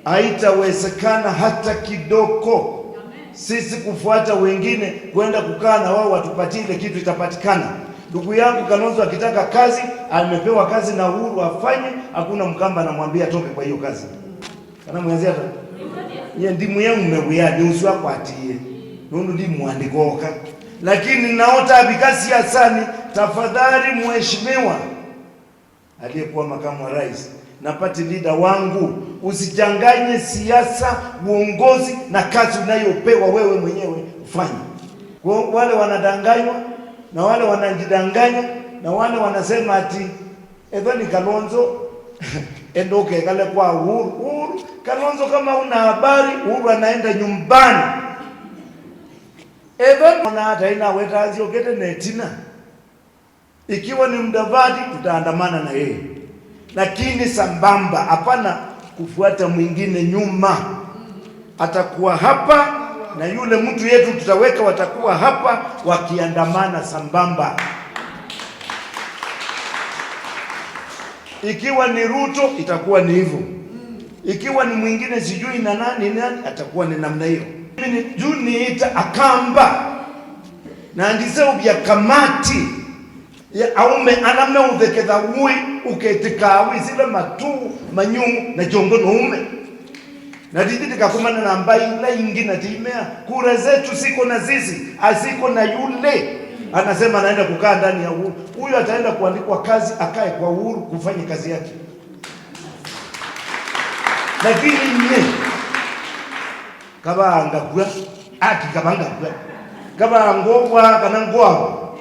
Haitawezekana hata kidogo sisi kufuata wengine kwenda kukaa na wao watupatie ile kitu itapatikana. Ndugu yangu Kalonzo akitaka kazi, amepewa kazi na Uhuru afanye, hakuna Mkamba anamwambia atoke kwa hiyo kazi. Kana mwenzia hata nye ndimu yangu mewia ni uswa kwatie. Nundu ndi mwandikoka. Lakini naota bikasi asani, tafadhali mheshimiwa aliyekuwa makamu wa rais na party leader wangu, usichanganye siasa, uongozi na kazi unayopewa wewe mwenyewe ufanye. Kwa wale wanadanganywa na wale wanajidanganya na wale wanasema ati Ethoni Kalonzo endoke kale kwa Uhuru. Uhuru Kalonzo, kama una habari Uhuru anaenda nyumbani. Ethoni na hata ina wetazi okete netina. Ikiwa ni Mudavadi tutaandamana na yeye, lakini sambamba, hapana kufuata mwingine nyuma. Atakuwa hapa na yule mtu yetu tutaweka, watakuwa hapa wakiandamana sambamba. Ikiwa ni Ruto itakuwa ni hivyo, ikiwa ni mwingine sijui na nani nani, atakuwa ni namna hiyo. Mimi juu niita akamba na ndiseu vya kamati ya aume alame utheketha ui uketikawi zile matu manyumu na jongo noume na titi tikakumana na mbai ila ingi na timea kura zetu siko na zizi asiko na yule anasema anaenda kukaa ndani ya Uhuru. Huyu ataenda kuandikwa kazi, akae kwa Uhuru kufanya kazi yake. Lakini nye kabanga kwa ati kabanga kwa kaba ngogwa kana ngwao